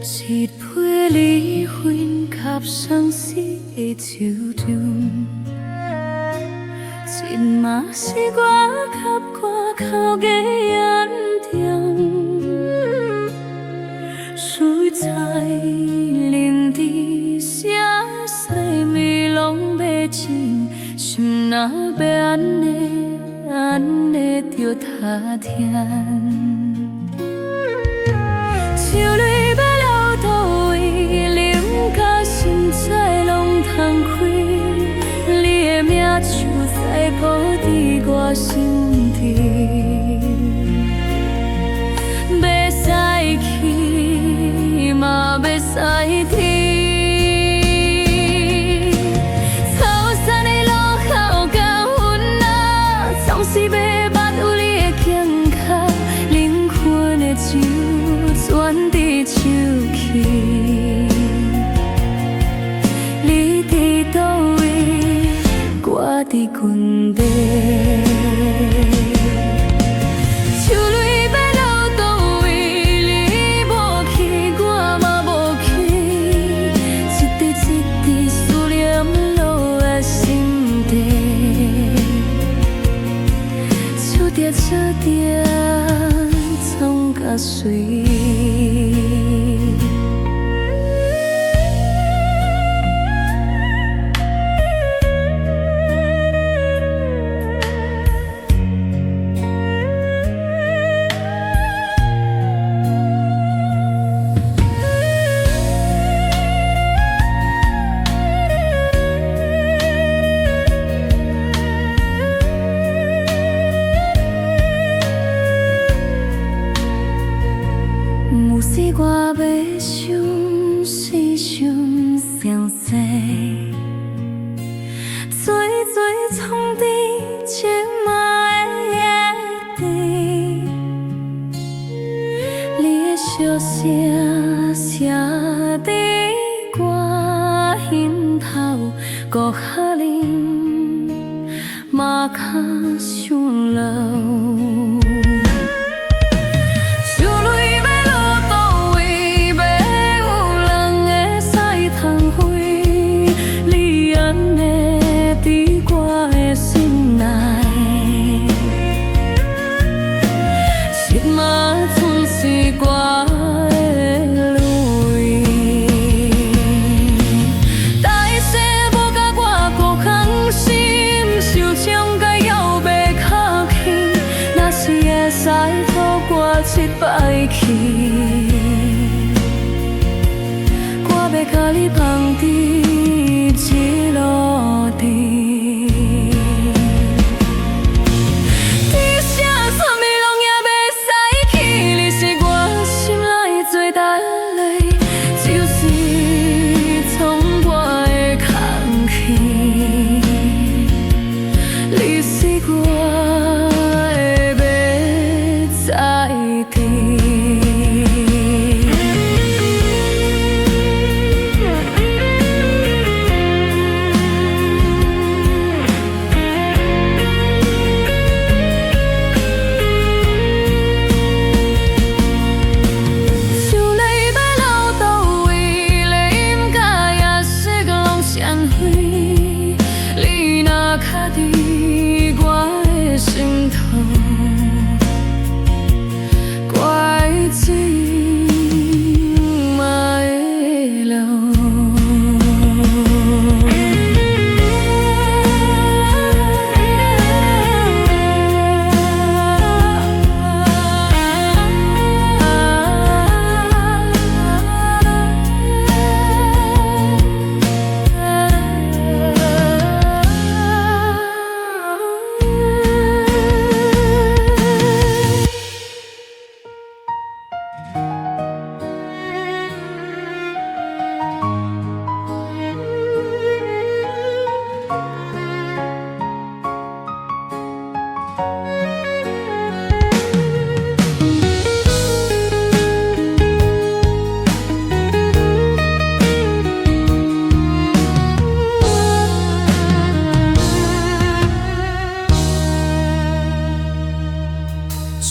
一杯離分給相思的酒場，這嘛是我給歌哭的恩典。水彩淋滴啥细味攏袂清，心若欲按呢按呢著踢疼。手淚欲流佗位，啉甲心醉攏通開，你的名就在鋪佇我心底，袂使去嘛袂使停。草山的路口佮云仔，總是欲捌有你的肩胛，靈魂的酒全佇手去。你佇佗位，我佇軍地。手淚欲流佗位，你無去，我嘛無去，一滴一滴思念落在心底，手定手定創甲水。有時我欲相死相相知，醉醉創佇這嘛會甜。你的笑聲聲佇我心頭，閣較冷，嘛較想留。手淚欲落佗位，欲有人會使通飛。你按呢佇我的心內，這嘛算是我的淚。大細無共我孤空心，受傷甲猶袂較輕。若是會使予我這擺去，我欲共你放佇這路頂。天啥啥物攏也袂使去，你是我心內最大的淚，就是創我的空氣。你是我的欲再甜。手淚欲流佗位，啉甲夜色攏閃飛。你若較佇我的心頭，我的水嘛會流。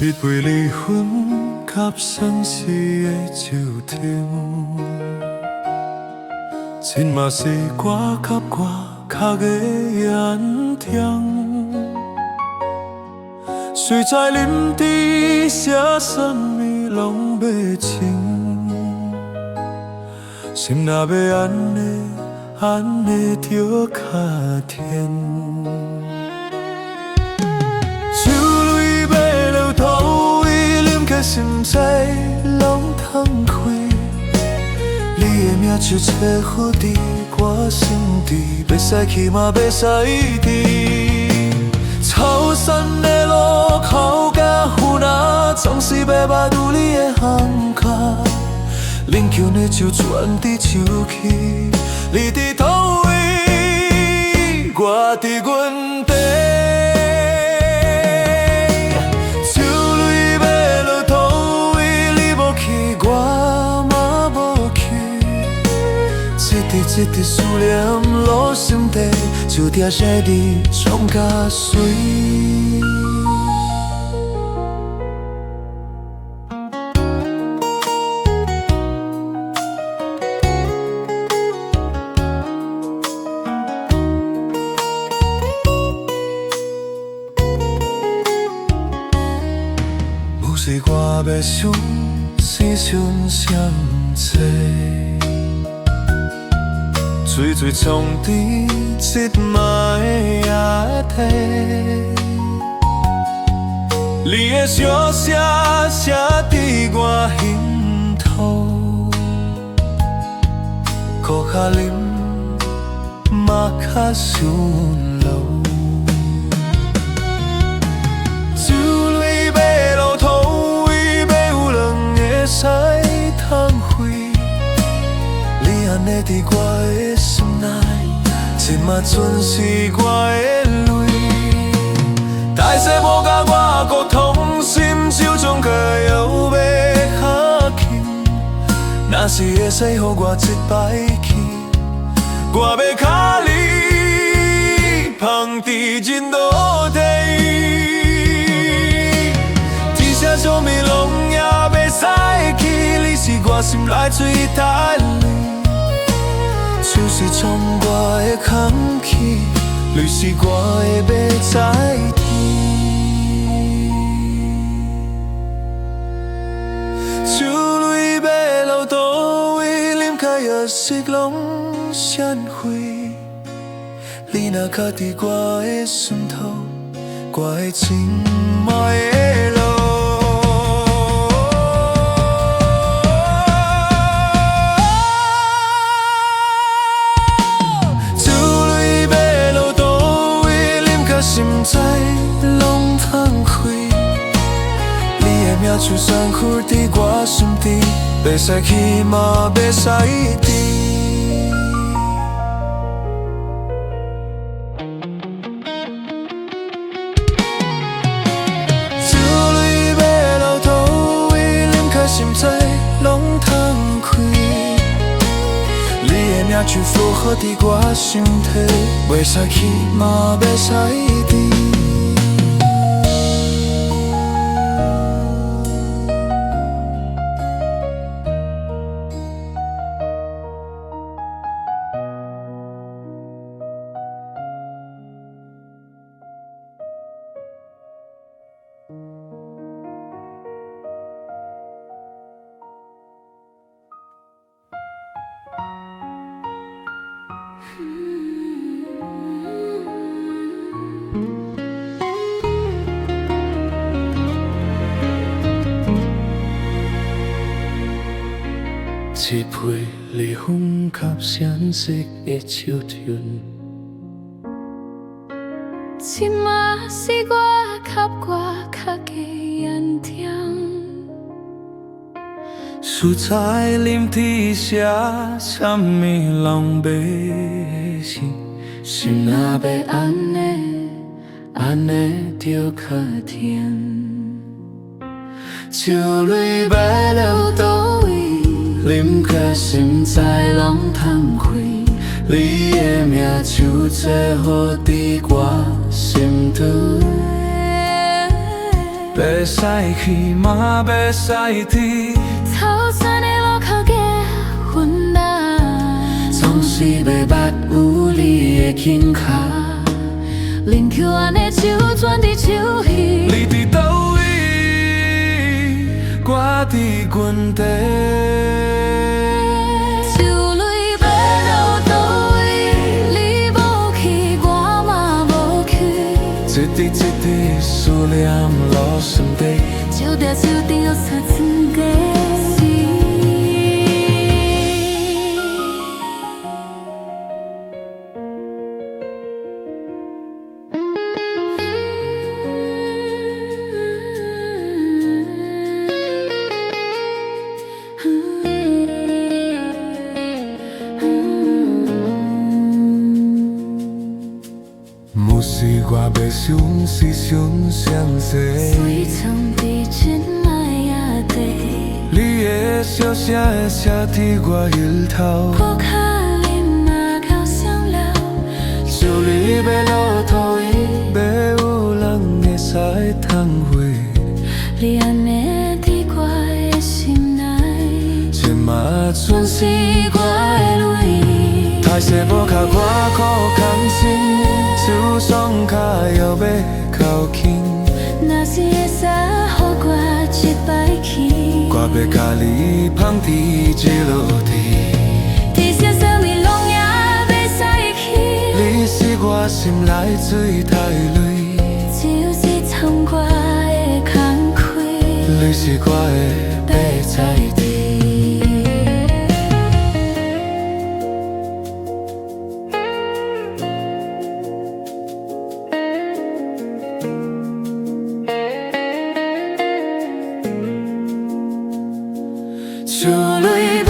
一杯離分給相思的酒場，這嘛是我佮歌較的恩典。隨知啉甜寫啥物攏袂清，心若欲按呢按呢就較甜。酒淚欲落佗位，啉甲心知攏通開。你的名就冊好佇我心底，袂使去嘛袂使治。草山的路口佮云仔，總是欲捌有你的項跤。啉酒的酒轉佇手去，你佇佗位，我佇原地。酒淚欲落佗位，你無去，我嘛無去。一滴一滴思念落心底，酒定寫你創較媠。有時我欲想，生想上濟，醉醉創甜，這擺的液體。你的小寫寫佇我心頭，閣較啉嘛較上路。酒淚欲落佗位，欲有兩个使通開。你按呢佇我的心內，這嘛準是我的淚。大細無共我閣痛心，手中卻又欲較輕。若是會使予我這擺去，我欲共你放佇人路底。天寫啥物攏也袂使去，你是我心內最大的淚。就是創我的空氣，你是我的欲再甜。酒淚欲落佗位，啉甲也是攏閃開。你若較佇我的心頭，我的情嘛會落。酒淚欲落佗位，啉甲心知攏通開。你的名就算刻佇我心底，袂使去嘛袂使治。酒淚欲落佗位，啉甲心知攏通開。你的名就符合佇我心底，袂使去嘛袂使治。一批離分及相識的手印，這嘛是我佮歌較的恩典。输在啉天寫啥物攏袂信，心若欲按呢按呢就較甜。酒淚欲落佗位，啉甲心知攏通開。你的名就坐好佇我心頭，袂使去嘛袂使治。草山的路口結婚啦，總是的胸跤，啉酒按呢手攥佇手彼。你佇佗位，我佇原地。樹淚欲落佗位，你無去，我嘛無去。一滴一滴思念落心底。手踮手頂又相算過時。毋是我欲想，是想啥济。水藏佇真愛也地，你的笑聲會寫佇我額頭。鋪跤你嘛夠雙了。樹淚欲落佗位，欲有人會使通回。你按呢佇我的心內，這馬全全是我的淚。歹勢無較我苦空心，手雙跤猶欲哭輕。若是會使予我這擺去，我欲共你放佇這落地。天下啥物攏也袂使去，你是我心內最大的淚，只有是藏我的空開。你是我的白菜地。樹淚欲